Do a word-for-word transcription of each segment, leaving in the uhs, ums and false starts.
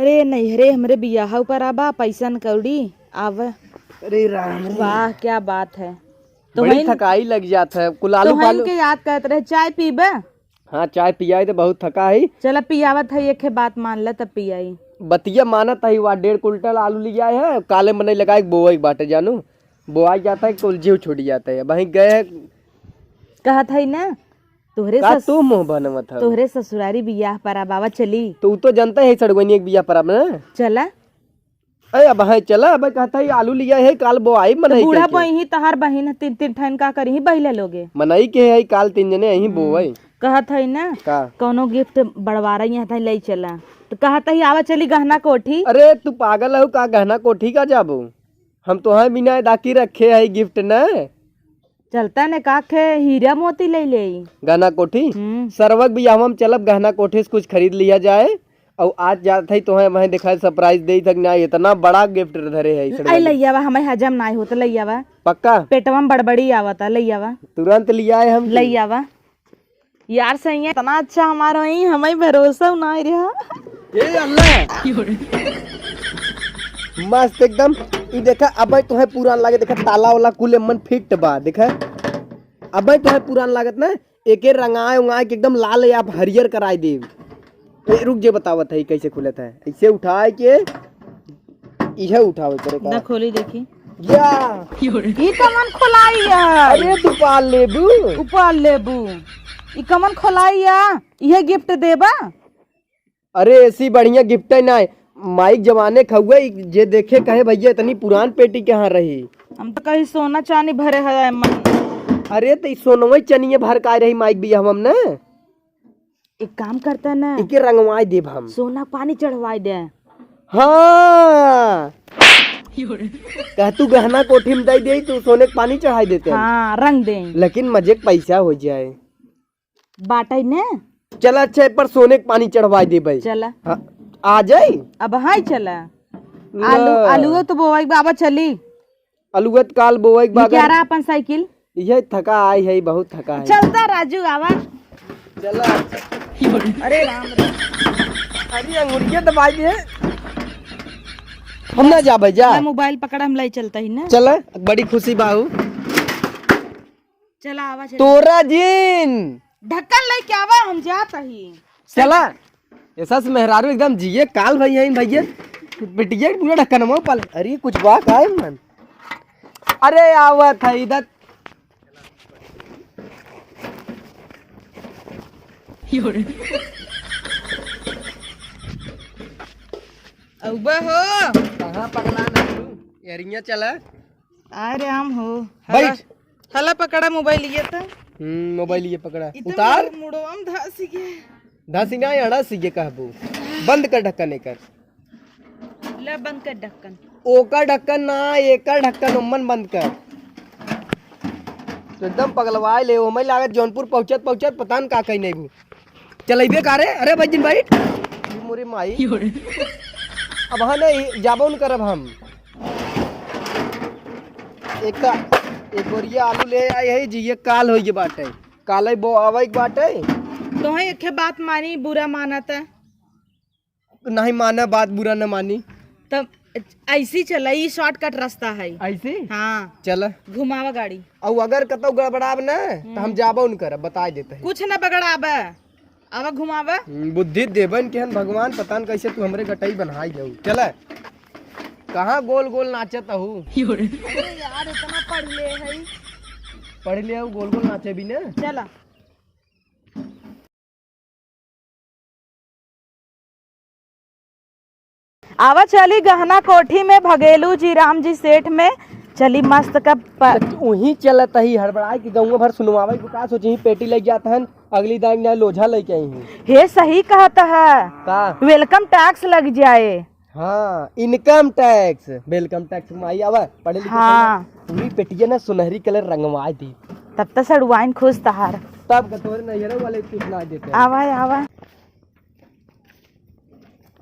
ए नैहरे हमरे बियाह पर आबा, पैसा न कौड़ी आवे। अरे राम रे। वाह, क्या बात है। तो बड़ी वहीं थकाई लग जात है। कुल आलू तो वहीं बालू के याद करत रहे, चाय पीबे? हाँ, चाय पियाई तो बहुत थका है। चला पियावत है, एक बात मान ले तब पियाई। बतिया मानत है, वा डेढ़ कुंटल आलू लियाए है, काले मनई लगाए के बोवई के बाटे जानू। बोआई जाता है, कुल जीव छूट जाता है। वहीं गए कहत है ना, तोहरे का सस-, तू मुंह बनवत हऊ? तोहरे ससुरारी बियाह पर आबा चली। तो उ तो जनते है सड़ुआइन के बियाह पर आबा ना। चला। ए, अब है चला, अब कहत है आलू लिया है, काल बोआई तो मनई बूढ़ा के। बोई ही तोहार बहिन है, तीन, तीन ठन का करी ही बहिला लोगे। मनई के है, काल तीन जने यहीं हम्म। बोवई। कहत है ना, का? कौनो gift बड़वारा यहाँ था, ले चला। तो कहत है आवा चली गहना कोठी। अरे तू पागल हऊ का, गहना कोठी का जाबू? हम तोहार बिना दाकी रखे है gift न। चलता ने का खे हीरा मोती ले ले। गहना कोठी? हम्म। सरवक बियाहवा में चलब, गहना कोठी से कुछ खरीद लिया जाए। और आज जात है तो है वहीं देखा surprise दे तक ना, इतना बड़ा gift धरे है इस आई लड़का। लइयावा, हमें हजम ना होता लइयावा। पक्का? पेटवा में बड़बड़ी आवता लइयावा। तुरंत लिया है हम। लइयावा। यार सैया इतना अच्छा हमार होई, हमें भरोसा ना रहा। ए अल्लाह। मस्त एकदम। ई देखा, अबे तोहे पुरान लागे, देखा ताला वाला कुल मन फिट बा, देखा। अबे तोहे पुरान लागत ना, एके रंगाए उंगाए के एकदम लाल या हरियर कराई देब। ए, रुक जे बतावत है कैसे खुलत है। ऐसे उठाए के इहे उठावे पड़े का? दा खोली देखी। या। ई कमन खोलाई है? अरे तू पाल लेबू। उपाल लेबू। ई कमन खोलाई है? इहे gift देबा? अरे ऐसी बढ़िया gift है ना। माइक जमाने खउए, जे देखे कहे भैया इतनी पुरान पेटी कहाँ रही? हम तो कहीं सोना चांदी भरे है मन। अरे तो ई सोनवे चनिए भर का रही माइक बियाहवा में ना। एक काम करता ना। इके रंगवाई देब हम। सोना पानी चढ़वाई दे। हाँ। कह तू गहना कोठी में दे दे, तू सोने के पानी चढ़ाई देते हैं। हाँ, रंग दे। लेकिन मजे के पैसा हो जाए। बाटे ने। चला, अच्छा, पर सोने के पानी चढ़वाई दे भाई। चला। हाँ, आ जाई। अब हाय चला। ना। आलू, आलू तो बोवाई बाबा चली। अलुआ त काल बोवे के बाद निकारा अपन साइकिल। इहे थका आई है, बहुत थका है। चलता राजू, आवा। चला। अरे राम रे। अरे अंगुरिया दबाई दे। हम ना जाबे जा। ले मोबाइल पकड़ा, हम लाई चलता ही ना। चला, बड़ी खुशी बाहू। चला आवा, चला। तोरा जिन। ढक्कन लेके आवा, हम जात ही। चला। ऐसा से मेहरारू एकदम जिए काल भई है भैया। बिटिया के पूरा ढक्कनवा पाल। अरे कुछ बा का है मन? अरे आवत है इधर। अउबा हो। कहाँ पगला ना तू? एरिया चला। अरे हम हो। बैठ। हला, हला पकड़ा मोबाइल ये तो। हम्म, मोबाइल ये पकड़ा। इतना उतार। मुड़-, मुड़वा में धस गए। धस ना, अड़ा सीगे कहबू। बंद कर ढक्कन एकर। ले बंद कर ढक्कन। ओकर ढक्कन ना, एकर ढक्कन उम्मन बंद कर। तो एकदम पगलवाए ले, ओमे लागत जौनपुर पहुँचत पहुँचत पता न का कहीं नहीं भू। चलइबे का रे? अरे भाई जिन भाई। ई मोरे माई। अब हाँ नहीं, जाबो न करब हम। एक, एक बोरिया आलू ले आए है जी, ये काल होई के बाटे। काले बो आवे के बाटे। तोहे एक बात मानी, बुरा मानत है। नहीं माना बात, बुरा न मानी। तब ऐसी चला, ई shortcut रास्ता है। ऐसी? हाँ। चला। घुमावा गाड़ी। और अगर कतौ गड़बड़ाब ना, तो हम हम्म। जाबो न करब, बताई देते हैं। कुछ न बगड़ाबे। आवा घुमावा। हम्म, बुद्धि देबन के हन भगवान, पता न कैसे तू हमरे गटई बनाई जाऊ। चला। कहाँ गोल गोल नाचत हूँ? अरे यार, इतना पढ़ ले है। पढ़ ले हूँ, गोल गोल नाचे भी ना। चला। आवा चली गहना कोठी में, भगेलू जी, राम जी सेठ में। चली मस्त का प- तो उहीं चलत ही हड़बड़ाए कि गौवा भर सुनवावे को का सोची, पेटी लग जात हन, अगली दाई ना लोझा लेके आई हूँ। हे सही कहत है। का? Welcome tax लग जाए। हाँ, income tax, welcome tax। माई आवा, पढ़े लिखे हाँ। पढ़े। पूरी पेटिया ना सुनहरी colour रंगवा दी। तब तो सड़ुआइन खुश तहार। तब का तोरे नैहरे वाले कुछ ना देते। आवा, आवा।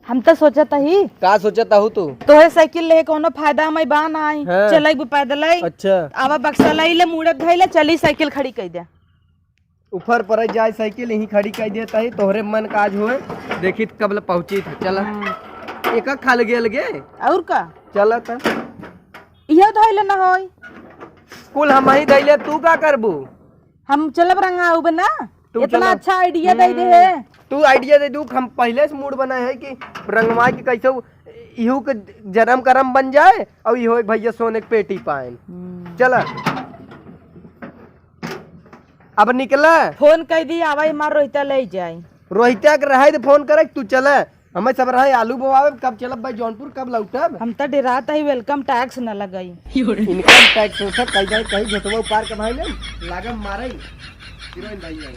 हम तो सोचत ही। का सोचत हूँ तू? तोहे साइकिल ले कोनो फायदा हमें बा ना आई। हाँ। चलई बु पैदल आई। अच्छा। आवा बक्सा लाई ले, मूड़त धई ले, चली साइकिल खड़ी कई दे। ऊपर पर जाए साइकिल यहीं खड़ी कई देत ही, तोहरे मन काज होए। देखी त कब ले पहुँची था। चला। हाँ। एक खा लगे अलगे। और का? चला त। इहो धइले ना होई। कुल हम ही धइले, तू का करबू? हम चलब रंगाउब ना। तू इतना चला। अच्छा idea दे दे हम्म। है। तू idea दे दू, हम पहले से mood बनाए है कि रंगवा के कैसे उ-, इहू के जन्म करम बन जाए और इहो एक भैया सोने के पेटी पाए। हम्म। चला। अब निकला। फोन कर दी, आवा हमार रोहिता ले जाए। रोहिता के रहे दे फोन करे, तू चला। हमें सब रहे आलू बोआवे, कब चलब भाई जौनपुर, कब लौटब? हम तो डेरात ही, welcome tax न लगाई। Income tax हो सब कहीं जाए, कहीं झोटवा उपार के भाई ने लागम मारे। हीरोइन भाई जाए।